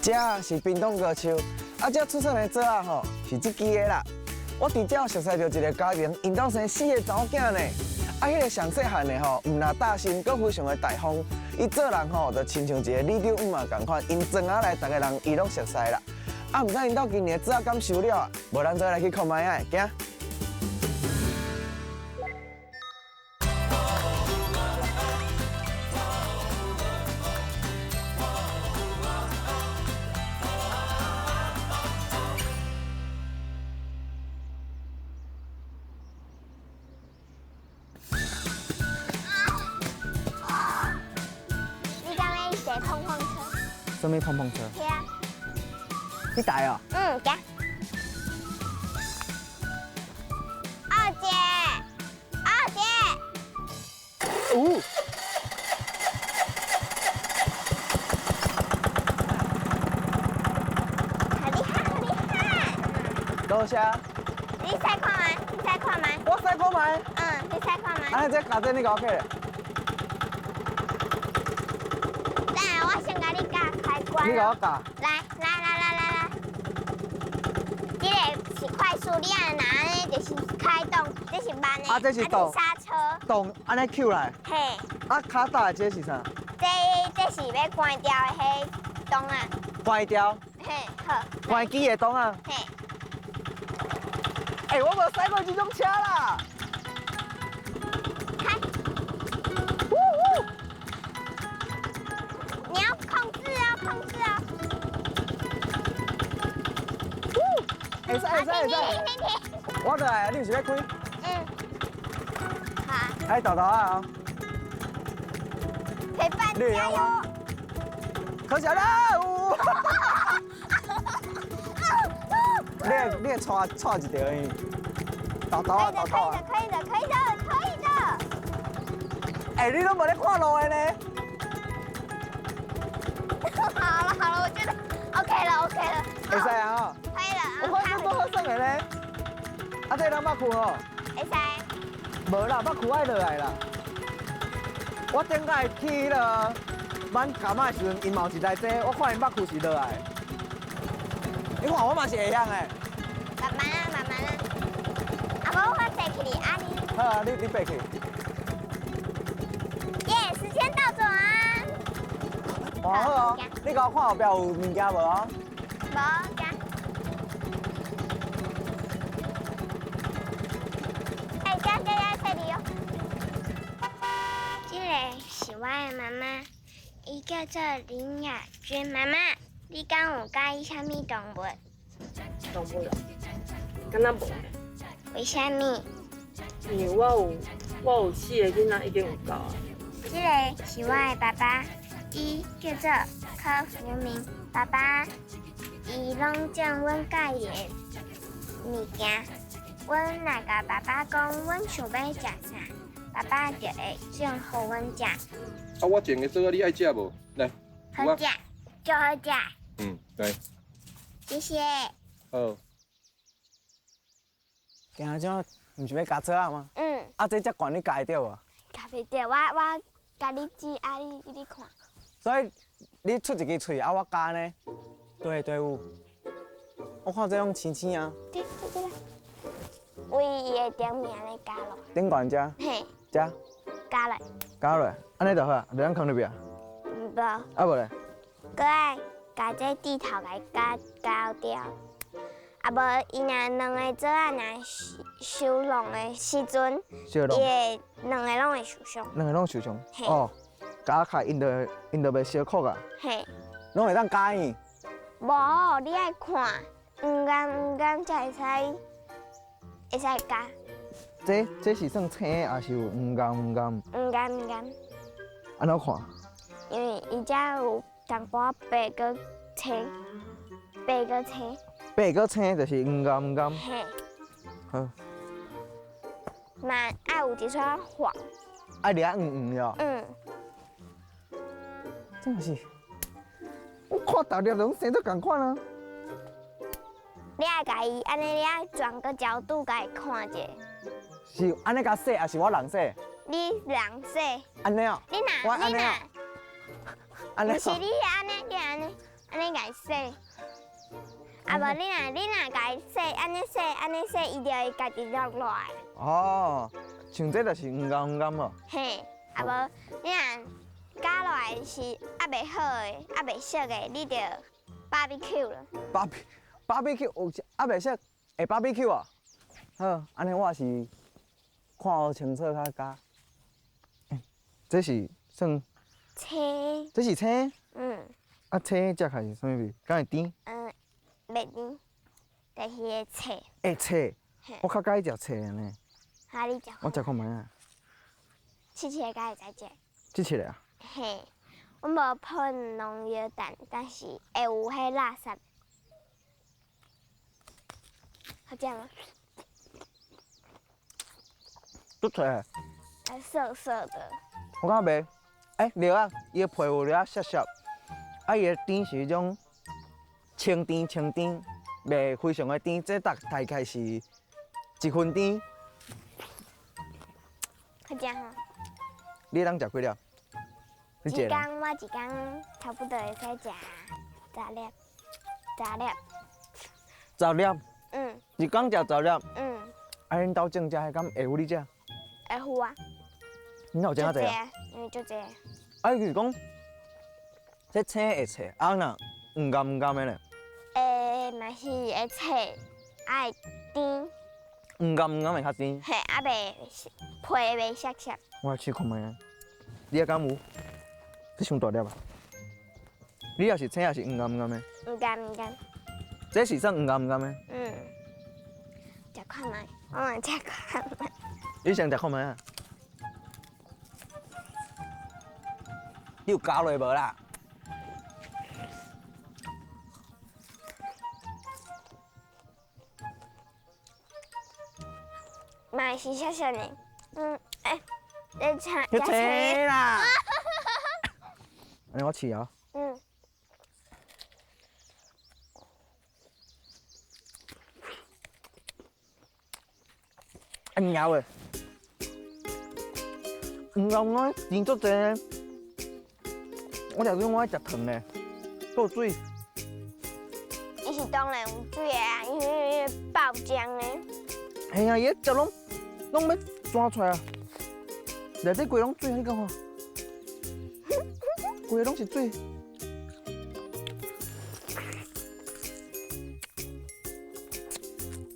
這是屏東高樹，啊，這出產的棗仔吼是這支的啦。我佇遮熟似著一個家庭，𪜶兜生四個查某囝呢。啊，彼個上細漢的吼，毋但大心，閣非常的大方。伊做人吼，就親像一個里長姆仔仝款，𪜶庄仔內逐个人伊攏熟似啦。啊，毋知𪜶兜今年棗仔敢收了啊？無咱做伙來去看覓仔，行。你敢欲坐碰碰車？啥物碰碰車？對啊。你帶哦？嗯，行。二姐，二姐。哦。好厲害，好厲害！多謝。你試看覓？你試看覓？我試看覓。嗯，你試看覓。啊，這膠這你共我起來。等下我先共你校開關。你共我校。來來來來來來，這個是快速，你按按呢就是開動，這是慢的。啊，這是動。剎車。動，按呢抾來。嘿。啊，跤踏的這是啥？這是欲關掉的彼檔仔。關掉。嘿，好。關機的檔仔。嘿。欸，我無駛過這種車啦。開。嗚嗚。你要控制哦，控制哦。嗚，會使會使會使。我落來，你毋是欲開？嗯。好。哎，豆豆啊！陪伴加油。可惜啦，有。你會踹踹一條伊，豆豆啊豆豆啊！可以的，可以的，可以的，可以的。欸，你攏無咧看路的呢？好了好了，我覺得 OK 了 OK 了。會使啊吼。可以了。我看你多好耍的呢。啊，這人捌去吼？會使。無啦，捌去愛落來啦。我頂擺去彼个挽柑仔的時陣，𪜶嘛有一台這，我看𪜶捌去是落來。你看我嘛是會曉的。慢慢啊，慢慢啊。啊，無我坐起來，啊你。好啊，你爬去。耶，時間倒轉。哦好哦，你共我看後壁有物件無哦？無，行。哎，這這這這裡哦。這個是我的媽媽，伊叫做林雅君媽媽。你敢有佮意啥物動物？動物啊，敢若無呢。為啥物？因為我有四个囡仔已經有夠啊。這個是我的爸爸，伊叫做柯福明。爸爸，伊攏種阮佮意的物件。阮若共爸爸講，阮想欲食啥，爸爸就會種予阮食。啊，我種的棗仔你愛食無？來，好食，足好食。嗯，來。謝謝。好。行這毋是欲咬棗仔嗎？嗯。啊，這遮懸你咬會著無？咬袂著，我共你指，啊你看。所以你出一支喙，啊我咬呢？對對有。我看這攏青青啊。對對對。為伊的頂面按呢咬落。頂懸遮。嘿。遮。咬落。咬落，按呢就好啊，袂當囥入去啊？無。啊無咧？閣愛共這蒂頭共咬咬掉。啊無，伊若兩個棗仔若收攏的時陣，伊會兩個攏會受傷。兩個攏受傷。哦，咬開𪜶就袂相囥啊。嘿。攏會當咬伊？無，你愛看，黃黃黃才會使，會使咬。這是算青的，抑是有黃黃黃？黃黃黃。按怎看？因為伊遮有淡薄仔白閣青，白閣青。白閣青就是黃黃黃。嘿。好。嘛愛有一撮黃。愛掠黃黃的哦。嗯。真是，我看逐粒攏生做仝款啊。你愛共伊按呢，你愛轉個角度共伊看者。是按呢共洗，抑是我人洗？你人洗。按呢哦。你若，你若。按呢。毋是你按呢，你按呢，按呢共伊洗。啊無你若共伊洗，按呢洗，按呢洗，伊就會家己落落來。哦，像這就是黃甘黃甘哦。嘿，啊無你若加落來是猶未好的，猶未熟的，你就 barbecue 了。 Barbecue 有猶未熟，會 barbecue 啊？好，按呢我也是看好清楚較加。這是算青。這是青。嗯。啊，青食起來是啥物味？敢會甜？嗯，袂甜，就是會脆。會脆，我較佮意食脆的呢。哈，你食。我食看覓啊。試試個敢會知食。這七个啊？嘿，阮無噴農藥彈，但是會有彼垃圾。好食嗎？足脆的。還澀澀的。我感覺袂，欸，蓼仔，伊的皮有蓼仔澀澀，啊，伊的甜是彼種清甜清甜，袂非常的甜，這大概是一分甜。好食吼。你會當食幾粒？你一工我一工差不多會使食十粒，十粒。十粒。嗯。一工食十粒。嗯。啊，恁兜種這彼敢會有你食？會有啊。你哪有種遮濟啊？因為足濟。啊，伊就是講，這青會脆，啊若黃甘黃甘的咧。會嘛是會脆，啊會甜。黃甘黃甘會較甜。嘿，啊袂皮袂澀澀。我來試看覓啊！你遐敢有？這傷大粒啊！你也是青，也是黃甘黃甘的？黃甘黃甘。這是算黃甘黃甘的？嗯。食看覓，我嘛食看覓。你先食看覓啊？你有咬落無啦？嘛是澀澀的，嗯，欸，你青，你青啦！按呢我試啊。嗯。啊貓的，毋甘我甜足濟呢。我食水我愛食糖的，閣有水。伊是當然有水的啊，因為爆漿的。嘿啊，伊咧食攏欲鑽出來啊！內底規攏水，你感覺？規個攏是水。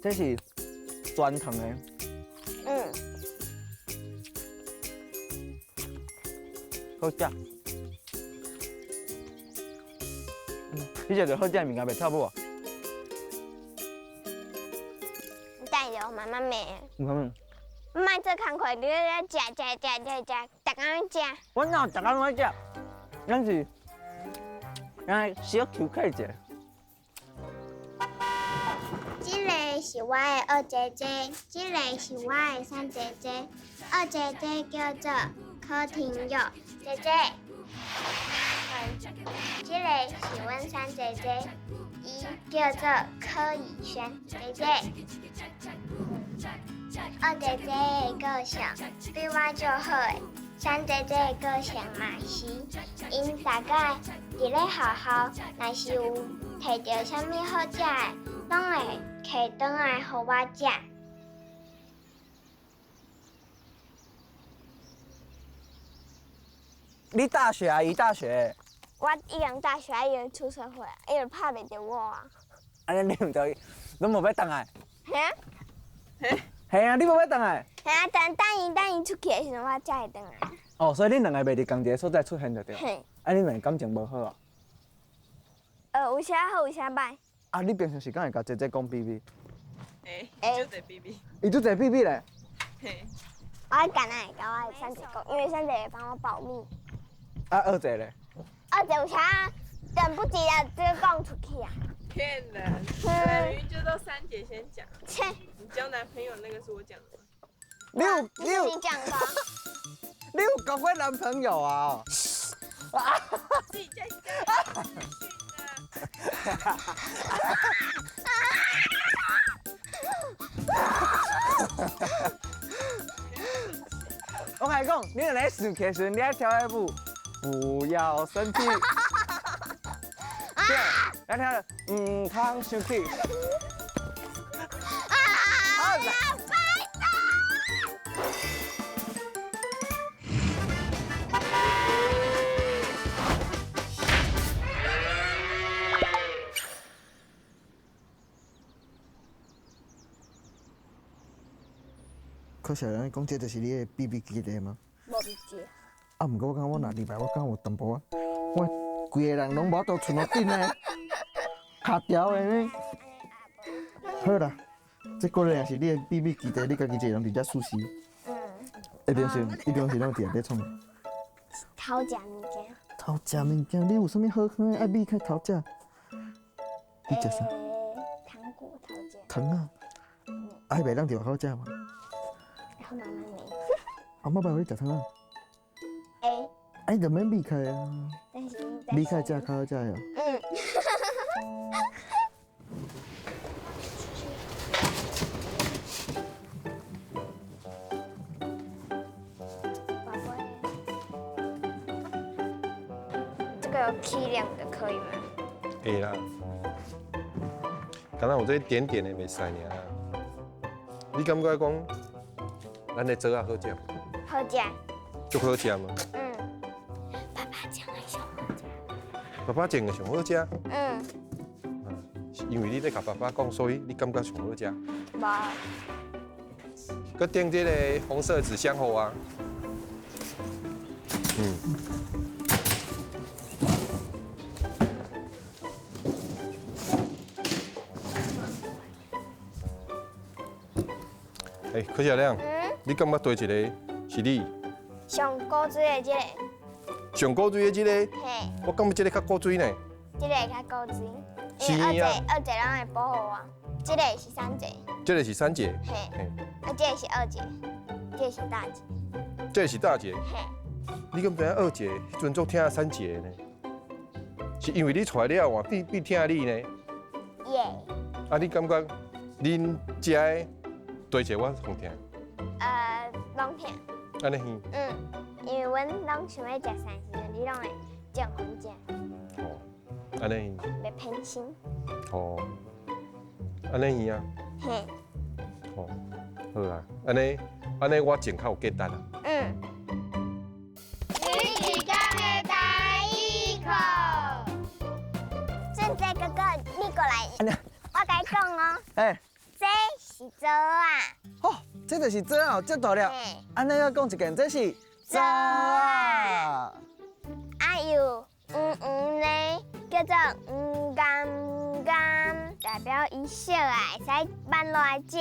這是全糖的。嗯。好食。你食著好食的物件袂跳舞啊？等下慢慢罵。為啥物？莫做工課，你咧食食食食食，逐工咧食。我哪有逐工攏食？咱是，咱小休憩者。這个是我的二姐姐，這个是我的三姐姐。二姐姐叫做柯廷佑，姐姐。這个是阮三姐姐，伊叫做柯以萱，姐姐。二姐姐的个性對我足好的，三姐姐的個性嘛是，𪜶大概佇咧學校，若是有摕著啥物好食的，攏會摕轉來予我食。你大學啊？伊大學？我已經大學，伊就出社會，伊就拍袂著我啊。按呢你毋著，攏無欲轉來？嘿啊。嘿啊，你無欲轉來？嘿啊，等伊出去的時陣，我才會轉來。哦，所以恁兩个袂佇仝一个所在出現就對。嘿。啊，恁兩个感情無好啊？有啥好，有啥歹。啊，你平常時敢會共姐姐講秘密？會，伊足濟秘密。伊足濟秘密咧。嘿。我敢若會共我的三姐講，因為三姐會幫我保密。啊，二姐咧？二姐有時等不及了，就講出去啊。騙人！對，明明就都三姐先講。切！你交男朋友那個是我講的嗎？你有你講的。你有交過男朋友啊？自己在家。我共你講，你若咧生氣的時陣，你愛跳彼舞，不要生氣。對。咱聽毋通生氣。啊！可惜咱講這就是你的秘密基地嗎？無秘密。啊，毋過我感覺我若入來，我感覺有淡薄仔，我規個人攏無法度存落頂呢，卡條的呢。好啦，這果然也是你的秘密基地，你家己一個人佇遮試試。嗯。一平時攏佇內底創？偷食物件。偷食物件，你有啥物好康的愛避開偷食？你食啥？糖果偷食。糖啊？啊，彼袂當佇外口食嗎？然後媽媽沒。阿媽袂予你食糖啊？會。啊，你就免避開啊。但是。避開食較好食的。嗯。這個有起量的可以嗎？會啦。敢若有這點點的袂使爾啦。你感覺講，咱的棗仔好食？好食。足好食嗎？嗯。爸爸種的上好食。爸爸種的上好食。嗯。因為你咧共爸爸講，所以你感覺上好食。無。閣訂這個紅色紙箱予我。嗯。欸，柯小亮，你感覺對一個是你？上古錐的這個。上古錐的這個？嘿。我感覺這個較古錐呢。這個較古錐。因為二姐二姐攏會保護我，這個是三姐。這個是三姐。嘿。啊，這個是二姐，這個是大姐。這個是大姐。嘿。你敢知影二姐彼陣足疼三姐的呢？是因為你出來了後，變變疼你呢？耶。啊，你感覺恁家的對一個我上疼？攏疼。按呢耳？嗯，因為阮攏想欲食啥時陣，你攏會種予阮食。哦，按呢耳。袂偏心。哦，按呢耳啊？嘿。哦，好啦，按呢按呢，我種較有價值啦。嗯。女子講的台語課。俊哲哥哥，你過來，我共你講哦。欸。這是棗仔。哦，這就是棗仔，這大粒。按呢閣講一遍，這是棗仔。啊，有黃黃的，叫做黃甘甘，代表伊熟啊，會使挽落來食。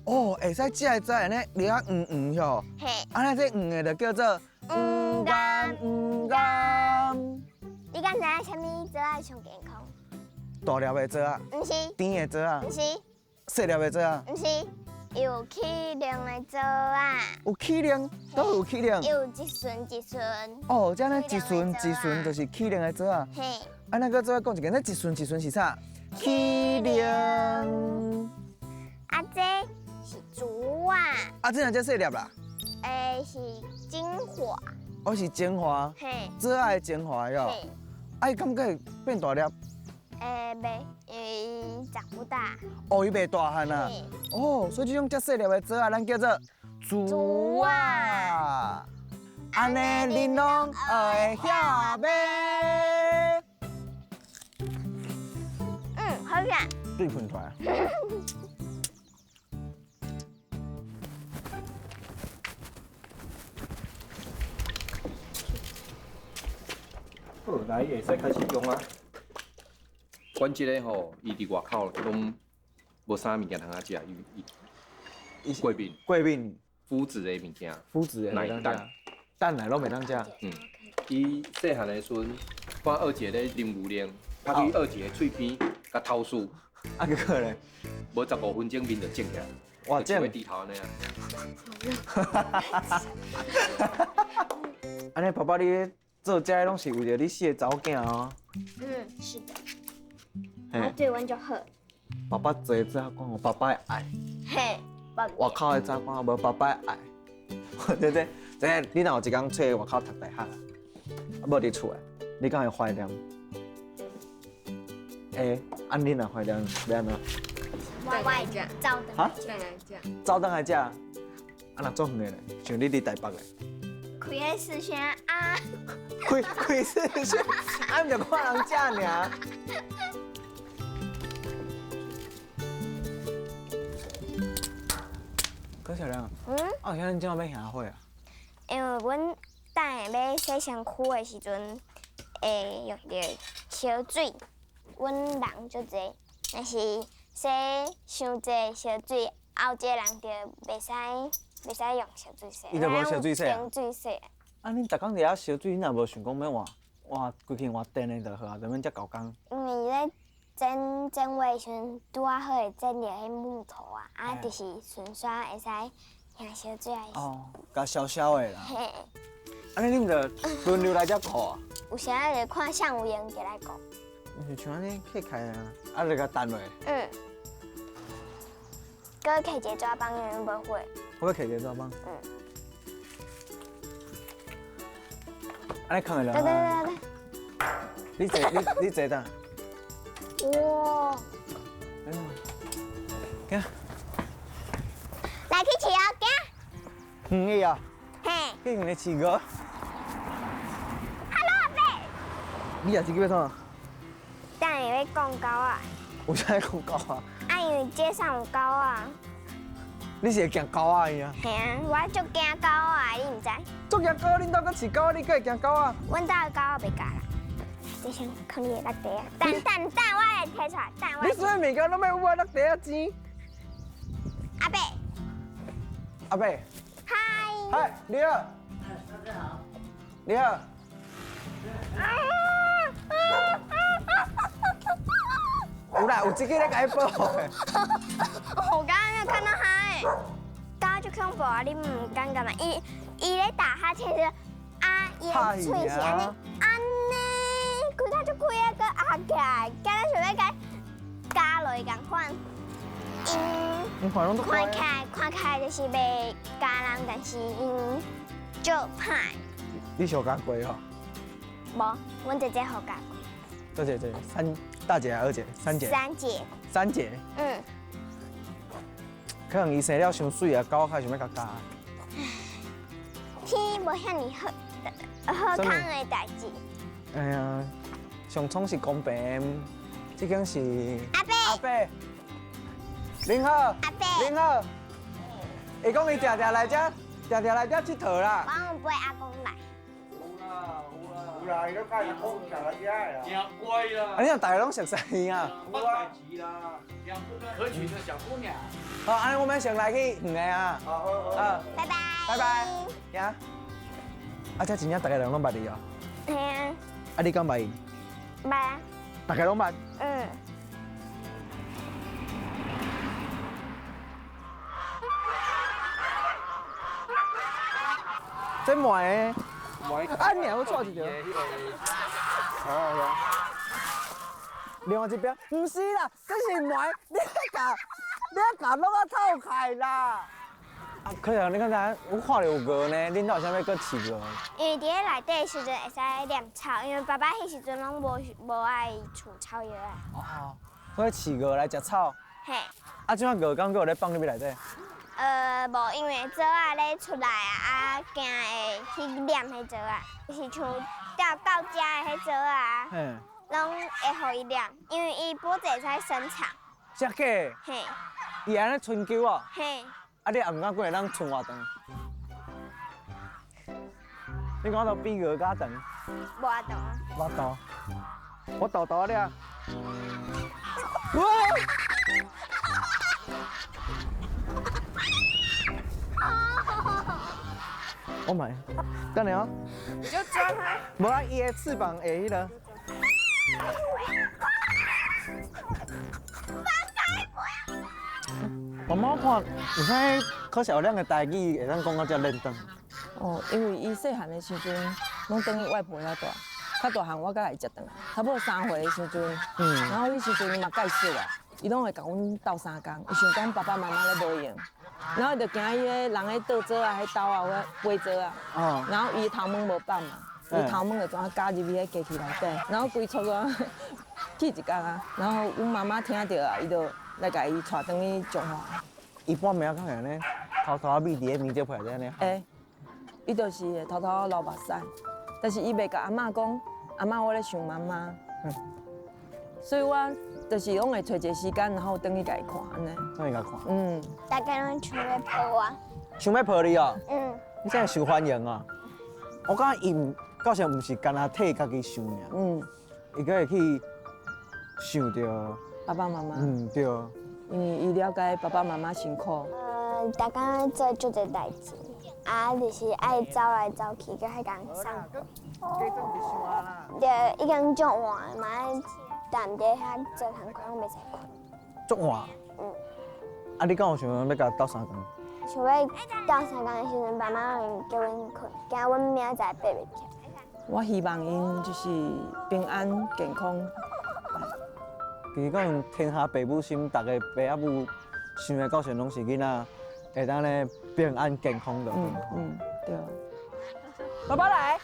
哦，會使食的棗按呢，粒仔黃黃吼。嘿。按呢這黃的就叫做黃甘黃甘。你敢知影啥物棗仔上健康？大粒的棗仔。毋是。甜的棗仔。毋是。細粒的棗仔。毋是，有起龍的棗仔。有起龍，都有起龍。有一巡一巡。哦，這呢一巡一巡就是起龍的棗仔。嘿。啊，咱閣做伙講一遍，這一巡一巡是啥？起龍。啊，這是竹仔。啊，這若這細粒啦？欸，是精華。哦，是精華。嘿。棗仔的精華喲。嘿。啊，伊感覺會變大粒？欸，袂，因為伊長不大。哦，伊袂大漢啊。哦，所以這種遮細粒的棗仔，咱叫做竹仔。按呢，恁攏學會曉未？嗯，好食。水噴出來。好，來，會使開始用啊。阮這个吼，伊佇外口攏無啥物件通好食，伊伊過敏，過敏，麩質的物件，麩質的奶蛋，蛋奶攏袂當食。嗯，伊細漢的時陣，看二姐咧啉牛奶，拍去二姐的喙邊，共偷欶。啊，結果咧，無15分鐘面就腫起來，哇，像個豬頭按呢。按呢，爸爸你做這個攏是為著你四個查某囝哦。嗯，是的。我對阮就好。爸爸做的棗仔講有爸爸的愛。嘿。外口的棗仔講無爸爸的愛。對對，這你若有一工出去外口讀大學，啊無佇厝的，你敢會懷念？欸，按你若怀念欲按怎？我会走哈？转来食。走转来食。啊，若足远的咧，像你伫台北的。开彼视讯啊！开开视讯，啊，毋就看人食尔。柯小亮，啊，啥恁这马欲下火啊？因为阮等下欲洗身躯的时阵，会用著烧水。阮人足济，若是洗伤济烧水，后一个人就袂使用烧水洗。伊就无烧水洗啊？冷水洗。啊，恁逐工伫遐烧水，你若无想讲欲换换规气换电的就好啊，就免遮猴工。因为咧剪剪话的时阵，拄仔好会剪著彼木头啊，啊，就是顺煞会使用烧水来。哦，共烧烧的啦。嘿。按呢，恁就轮流来遮顾啊？有时仔就看谁有闲就来顾。毋是像按呢客开啊，啊就共等落。嗯。阁摕一个纸板，因为无火。我欲摕一个纸板。嗯。按呢囥会落。对对对对。你坐，你坐佗？哇！哎呦，行。来去饲鹅，行。远的啊？嘿。去远的饲鹅。 Hello，阿伯。你也是去欲创？等下欲讲狗仔。有啥讲狗仔？啊，因为街上有狗仔。你是会惊狗仔的啊？嘿啊，我足惊狗仔，你毋知？足惊狗，恁兜阁饲狗，你阁会惊狗仔？阮兜的狗仔袂咬人。这先放你的落地啊！等等等，我来提出来。等我。你所有物件拢欲我落地仔钱。阿伯。阿伯。嗨。嗨，你好。大家好。你好。有啦，有一个咧共伊保护的。我刚刚没有看到他哎，狗足恐怖啊！你毋感觉吗？伊伊咧打哈欠时，啊，伊的喙是按呢按呢，开较足开啊，阁合起来，敢若想欲共咬落仝款。𪜶看起来看起来就是袂咬人，但是𪜶足歹。你相咬过吼？无，阮姐姐予咬过。大姐姐，三大姐还是二姐？三姐。三姐。三姐。嗯。可能伊生了伤媠啊，狗较想欲共咬。天无遐尔好，好康的代志。哎呀，上创是公平，这间是。阿伯。阿伯。您好。阿伯。您好。伊讲伊定定来遮，定定来遮𨑨迌啦。我有陪阿公来。有啦，伊拢佮伊讲食来遮的啦。真乖啦！啊，你若逐个拢熟似伊啊？有啊。可取的小姑娘。好，按呢我们先来去远的啊。好好好。啊，拜拜。拜拜。行。啊，这真正逐个人拢捌伊哦。嘿啊。啊，你敢捌伊？捌啊。逐个拢捌。嗯。这糜的。啊，鸟我错一条。另外一边，毋是啦，这是糜，你咧共，你咧共弄啊透开啦。啊，可是你敢知？我看著有鹅呢，恁兜有啥物阁饲鹅？因为伫咧内底的时阵会使念草，因为爸爸彼时阵拢无无爱除草药啊。哦，所以饲鹅来食草。嘿。啊，这摆鹅敢阁有咧放入去内底？无，因为藻仔咧出来啊，啊，惊会去染彼藻仔，就是像钓到遮的彼藻仔，拢会予伊染，因为伊脖子会使伸长。真假？嘿。伊按呢春秋哦。嘿。啊，你也毋敢过会当賰偌长？你讲都比鹅较长？无法度。无法度。我豆豆了。哇！我买，等下哦。你就抓它。无啊，伊的翅膀会彼个。妈妈看，有啥可小亮的台语会当讲到遮认真？哦，因为伊细汉的时阵，拢转去外婆遐蹛，较大汉我才会接转来，差不多3岁的时阵，然后彼时阵伊嘛解释啦，伊拢会共阮斗相共，伊想讲爸爸妈妈咧无闲，然后伊就惊彼个人咧倒藻啊、彼兜啊、尾藻啊，然后伊头毛无绑嘛，伊头毛就怎啊夹入去彼机器内底，然后规撮啊，去一工啊，然後阮媽媽聽著啊，伊就來共伊帶轉去彰化。伊半暝敢會按呢，偷偷仔覕佇咧棉被內底按呢？會，伊就是會偷偷流目屎，但是伊袂共阿嬤講，阿嬤我咧想媽媽。所以我就是攏會揣一個時間，然後轉去共伊看按呢。轉去共看。嗯。大家攏想欲抱我。想欲抱你哦。嗯。你真會受歡迎啊！我感覺伊毋，到時毋是干焦替家己想爾。伊閣會去想著爸爸媽媽。嗯，對。因為伊了解爸爸媽媽辛苦。逐工做足濟代誌，啊，就是愛走來走去，閣彼共送貨。對，已經足晏，嘛愛踮佇遐做工課，攏袂使睏。足晏。嗯。啊，你敢有想欲共鬥相共？想欲鬥相共的時陣，爸媽會叫阮睏，驚阮明仔載爬袂起來。我希望𪜶就是平安健康。其實講天下爸母心，逐个爸仔母想的到時攏是囡仔會當咧平安健康就好。嗯嗯，對。爸爸來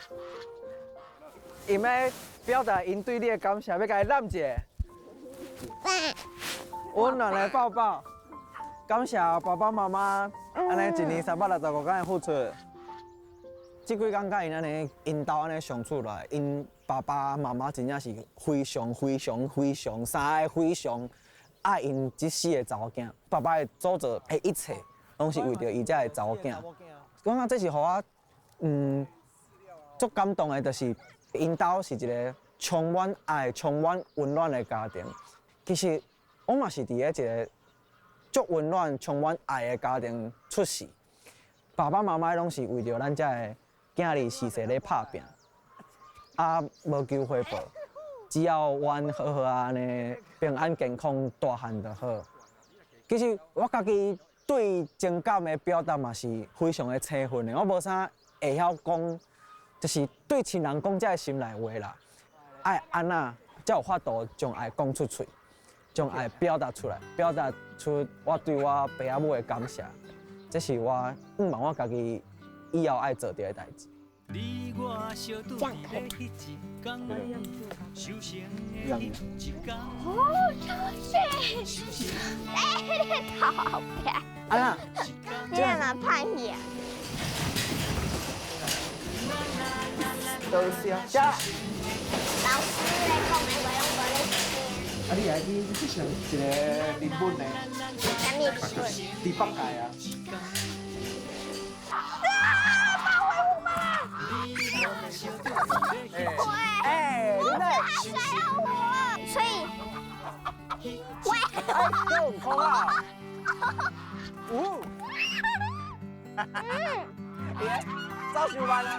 ，𪜶欲表達𪜶對你的感謝，欲共伊攬一下。溫暖的抱抱，感謝爸爸媽媽，按呢一年365天的付出。這幾工佮𪜶按呢，𪜶兜按呢相處落來，𪜶爸爸媽媽真正是非常非常非常三个非常愛𪜶這四个查某囝。爸爸的所做的一切，攏是為著伊這个查某囝。感覺這是予我足感動的，就是𪜶兜是一個充滿愛、充滿溫暖的家庭。其實我嘛是佇咧一個足溫暖、充滿愛的家庭出世。爸爸媽媽攏是為著咱這个囝兒時勢咧拍拚，啊，無求回報，只要阮好好按呢平安健康大漢就好。其實我家己對情感的表達嘛是非常的青分的，我無啥會曉講，就是對親人講這个心內話啦。愛按怎才有法度將愛講出喙，將愛表達出來，表達出我對我爸仔母的感謝。這是我向望我家己以後愛做著的代誌。這樣可以。哦，就是，哎，你頭皮。啊啦，你若嘛歹去啊？多謝。老師咧講的話攏無咧聽。啊，你來去去上一個日本的。啥物日本？豬八戒啊。啊！包圍我們！哎，你那，摔到我，所以，喂，哎，夠唔空啊？嗚，嗯，走傷慢啊！